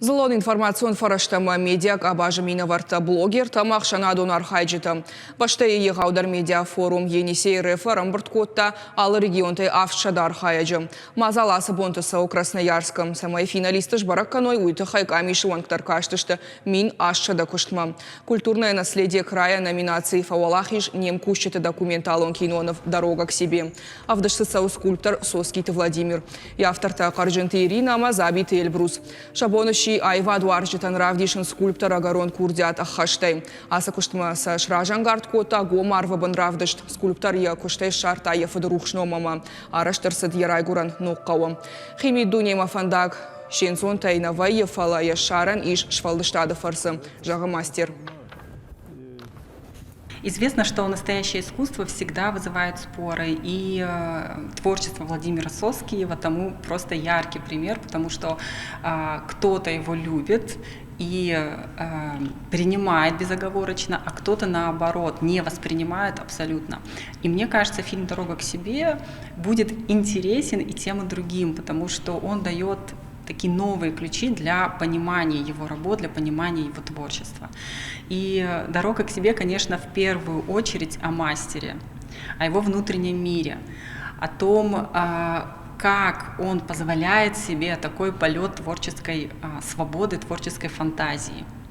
Дзыллон информацион фӕрӕзтӕ ӕмӕ медиакъабазы минӕвӕрттӕ, блогертӕ ӕмӕ ӕхсӕнадон архайджытӕ. Бӕстӕйы егъаудӕр медиафорум Енисей РФ ӕрӕмбырд кодта алы регионтӕй 700 архайӕджы. Мадзал ацы бонты цӕуы Красноярскы. Цӕмӕй финалистты сбӕрӕг кӕной, уый тыххӕй къамисы уӕнгтӕ ӕркастысты 1800 куыстмӕ. Культурное наследие края номинацийы фӕуӕлахиз не мкусджыты документалон киноныв «Дорога к себе». Ӕвдыст дзы цӕуы скульптор Соскиты Владимир. Йӕ автортӕ Хъӕрджынты Иринӕ ӕмӕ Дзабиты Эльбрус. Сӕ бон сси аивадуарзджытӕн равдисын скульпторы ӕгӕрон курдиат ӕххӕстӕй. Ацы куыстмӕ сӕ сразӕнгард кодта гом арвы бын равдыст. Скульптор йӕ куыстӕй ссардта йӕ фыды рухс ном ӕмӕ арӕзт ӕрцыд йӕ райгуырӕн ног хъӕуы. Химид дунемӕ фӕндаг се нцонтӕй нӕ вӕййы, фӕлӕ йӕ ссарӕн ис сфӕлдыстады фӕрцы, зӕгъы мастер. Известно, что настоящее искусство всегда вызывает споры, и творчество Владимира Соскиева тому просто яркий пример, потому что кто-то его любит и принимает безоговорочно, а кто-то наоборот не воспринимает абсолютно. И мне кажется, фильм «Дорога к себе» будет интересен и тем, и другим, потому что он дает такие новые ключи для понимания его работ, для понимания его творчества. И «Дорога к себе», конечно, в первую очередь о мастере, о его внутреннем мире, о том, как он позволяет себе такой полет творческой свободы, творческой фантазии.